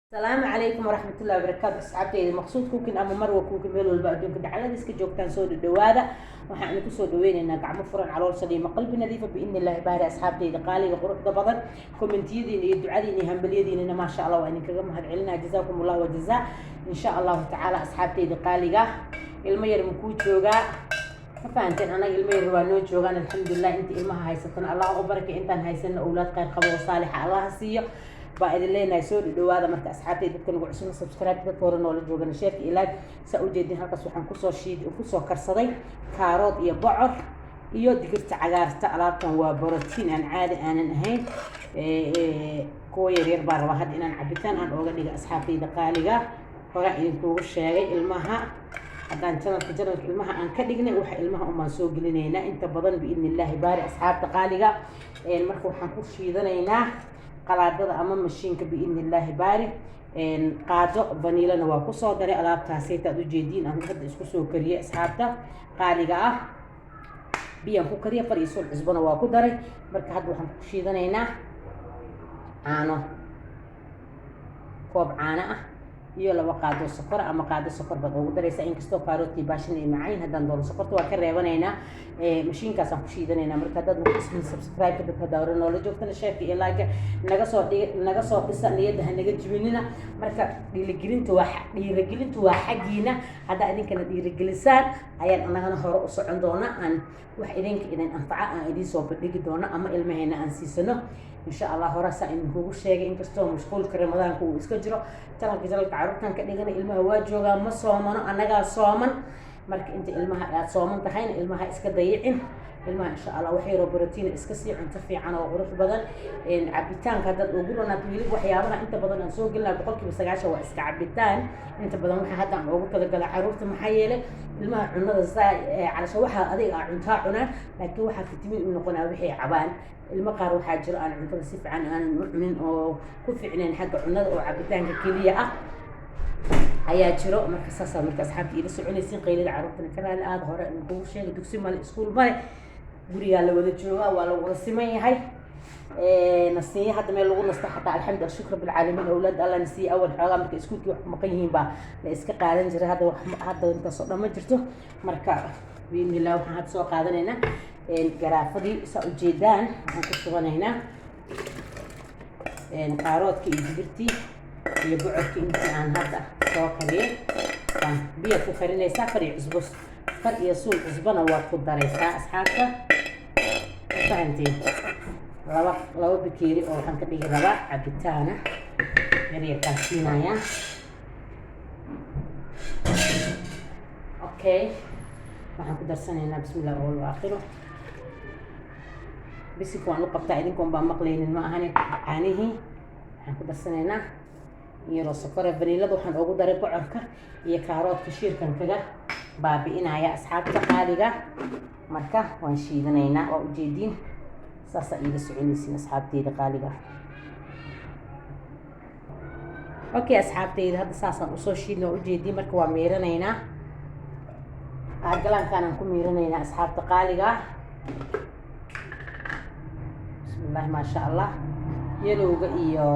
Asalaamu calaykum waraxmatullahi wabarakaatu. Asxaabteyda Maqsuud Cooking ama Marwa Cooking, meel walba adduunka dacaladiiska joogtaan, soo dhadhawaada. Waxaan idinku soo dhaweyneynaa gacmo furan, calool saliima, qalbi nadiifa, biidni Illaahi baari. Asxaabteyda qaaliga, quruxda badan, kommentiyadiina iyo ducadiina iyo hambalyadiinana, maasha Allah, waa idinkaga mahad celinaa. Jazaakum Allah wa jazaa, insha Allahu tacaala. Asxaabteyda qaaliga, ilmo yar makuu joogaa? Ma fahanteen? Anaga ilmo yar waa noo joogaan, alxamdulilah. Inta ilmaha haysatana Allah u baraka, intaan haysana owlaad khayr qabo oo saalixa Allah siiyo baa idin leenahay. Soo dhadhawaada. Marka asxaabtay, dadka nagu cusubna subscribe, dadka hore noola joogana share-ka ilaag. Saa ujeedin, halkaas waxaan kusoo shiid kusoo karsaday kaarood iyo bocor iyo digirta cagaarta. Alaabtan waa borotiin aan caadi aanan ahayn. Kuwa yaryar baa rabaa hadda inaan cabitaan aan ooga dhiga. Asxaabtayda qaaliga, hore idinkugu sheegay, ilmaha haddaan channelka ilmaha aan ka dhignay, waxa ilmaha umaan soo gelinaynaa inta badan, biidni Illaahi baari. Asxaabta qaaliga, marka waxaan ku shiidanaynaa qalaadada ama mashiinka, biidni Illaahi baari. Qaado vaniilana waa kusoo daray. Alaabtaasayta aad ujeediin aan hadda isku soo kariyey, asxaabta qaaliga ah, biyaan ku kariya, far iyo sul cusbona waa ku daray. Marka hadda waxaan ku shiidanaynaa caano, koob caano ah iyo 2 qaado sokor ama qaado sokor baad ugu daraysaa. Inkastoo kaaroodkii baashin ay macayn, haddaan doono sokorta waa ka reebanaynaa. Mashiinkaasaan ku shiidanaynaa. Marka haddaad nagu cusbin, subscribe-ka, dadka haddaa hore noola joogtana share-ka iyo like naga soo dhig, naga soo dhisa, niyadda ha naga jibinina. Marka dhiirigelintu waa xaggiina. Haddaa idinkana dhiirigelisaan, ayaan anagana hore u socon doona, aan wax idinka idin anfaca aan idiin soo bandhigi doono ama ilmaheena aan siisano, insha Allah. Hore saa idinkugu sheegay, inkastoo mashquulka Ramadaanka uu iska jiro, channelka carruurtan ka dhigana, ilmaha waa joogaa, ma soomano, annagaa sooman. Marka inta ilmaha aad sooman tahayna, ilmaha iska dayicin. Ilmaha, insha Allah, wax yaroo borotiin iska sii, cunto fiican oo qurux badan, cabitaanka haddaad ugu ronaato. Weliba waxyaabaha inta badan aan soo gelinaa 90% waa iska cabitaan. Inta badan waxaa hadda aan ugu talagala caruurta, maxaa yeelay ilmaha cunada saa calasha waxaa adiga aa cuntaa cunaan, laakiin waxaa fitamiin u noqonaa waxay cabaan. Ilmo qaar waxaa jiro aan cuntada si fiican aanan u cunin oo ku fiicnayn xagga cunada, oo cabitaanka keliya ah ayaa jiro. Marka saasaa marka asxaabta iila soconaysiin. Qaylada carruurtana ka raali aada. Hore kugu sheegay, dugsi male, iskuul male, gurigaa la wada joogaa, waa la wada siman yahay. Nasiiye hadda meel lagu nasto xataa, alxamdu shukr bilcaalamiin, awlaad Alla nasiiye. Awal xoogaa marka iskuulkii wax ku maqan yihiin baa la iska qaadan jiray, hadda wax hadda intaasoo dhan ma jirto. Marka biidni Illah waxaan hadda soo qaadanaynaa garaafadii. Saa ujeedaan, waxaan ku shubanaynaa kaaroodkii iyo digirtii iyo bocorkii intii aan hadda soo kariyay. Baan biyo ku karinaysaa, far iyo cusbo, far iyo suul cusbona waad ku daraysaa. Asxaabta, ma fahanteen? Laba bakeeri oo waxaan ka dhigi rabaa cabitaana yaryarkaan siinayaa. Okay, waxaan ku darsanaynaa, bismi Illah awal aakhiro. Bisinka waan u qabtaa, idinkoon baan maqlaynin, ma ahane. Caanihii waxaan ku darsanaynaa yaroo sokora. Vaniilada waxaan ugu daray bocorka iyo kaaroodka shiirkan kaga baabi'inaya, asxaabta qaaliga. Marka waan shiidanaynaa, waa ujeediin, saasaa iila soconaysiin, asxaabteyda qaaliga. Okay, asxaabteyda, hadda saasaan usoo shiidna, waa ujeediin. Marka waa miiranaynaa, galaankaanaan ku miiranaynaa, asxaabta qaaliga. Bismillahi, maasha Allah. Yelowga iyo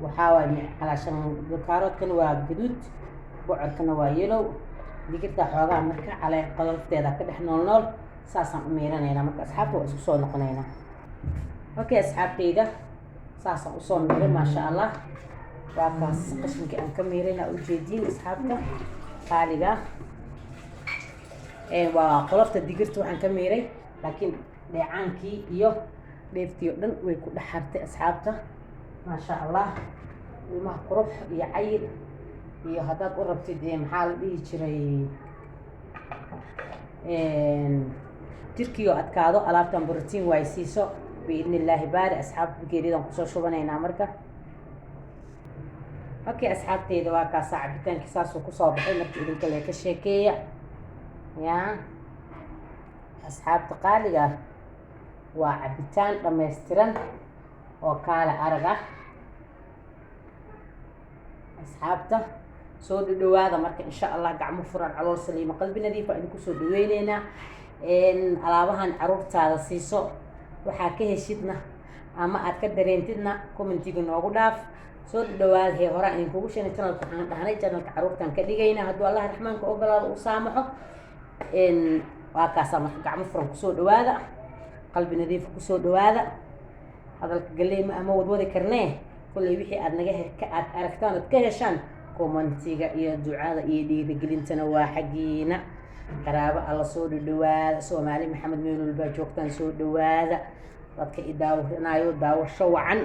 waxaa waay calaashan, kaaroodkana waa gaduud, bocorkana waa yellow, digirta xoogaa marka cale qolofteeda ka dhex nool nool. Saasaan u miiranaynaa. Marka asxaabta, waa isku soo noqonaynaa. Okay, asxaabteyda, saasaan usoo miiray, maasha Allah. Waa kaas qashinkii aan ka miirayna, ujeediin, asxaabta qaaliga. Waa qolofta digirta waxaan ka miiray, laakiin dheecaankii iyo dheeftii oo dhan way ku dhex hartay. Asxaabta, maasha Allah, ilmaha qurux iyo cayil iyo haddaad u rabtid, maxaa la dhihi jiray, jirkii oo adkaado, alaabtan borotiin waay, siiso, biidni Illaahi baari. Asxaabta, bakeeriyadan kusoo shubanaynaa marka. Okay, asxaabteyda, waa kaasaa cabitaankii saasuu kusoo baxay. Marka idinka lee ka sheekeeya ya, asxaabta qaaliga, waa cabitaan dhammaystiran oo kaala arag ah. Asxaabta, soo dhadhawaada. Marka insha Allah, gacmo furan, calool saliima, qalbi nadiif aa idinku soo dhaweyneynaa. Alaabahan caruurtaada siiso, waxaa ka heshidna ama aad ka dareentidna commentiga noogu dhaaf. Soo dhawaad hee. Horaan idinkugu sheegay channelka, waxaan dhahnay channelka caruurtaan ka dhigaynaa hadduu Allah Raxmaanka ogolaado, uu saamaxo. Waa kaasaa. Marka gacmo furan kusoo dhawaada, qalbi nadiifa kusoo dhawaada. Hadalka galley ma ama wadwadi karnee. Kolley wixii aad naga aad aragtaan ood ka heshaan, commentiga iyo ducada iyo dhiirigelintana waa xaggiina. Qaraabo alla, soo dhadhawaada. Soomaali Maxamed meel walbaa joogtaan, soo dhawaada. Dadka i daawanaayo, daawasho wacan.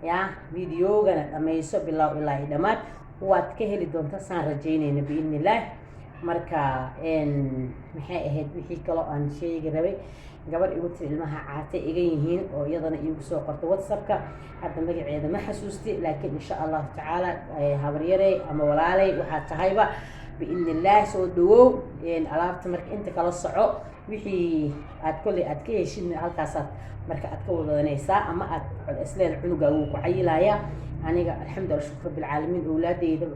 Ya videogana dhammayso bilow ilaa i dhammaad, waad ka heli doontaa saan rajaynayna, biidni illaah. Marka maxay ahayd wixii kaloo aan sheegi rabay? Gabar igu tiri ilmaha caate iga yihiin oo iyadana iigu soo qortay WhatsAppka, hadda magaceeda ma xasuusti, laakiin insha Allahu tacaala, habaryarey ama walaaley waxaa tahayba, biidni illaah, soo dhawow. Alaabta marka inta kala soco, wixii aad kolley aad ka heshid halkaasaad marka aad ka wadanaysaa ama aad isleeda cunuga wuu ku cayilayaa. Aniga, alxamdulillah, shukr rabbilcaalamiin, owlaadeyda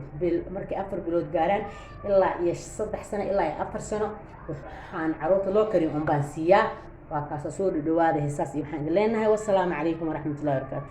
markay 4 bilood gaaraan ilaa iyo 3 sano ilaa iyo 4 sano, waxaan caruurta loo karin un baan siiyaa. Waa kaasa. Soo dhadhawaada heesaas iyo waxaan idin leenahay, wasalaamu calaykum waraxmatullahi wabarakaatu.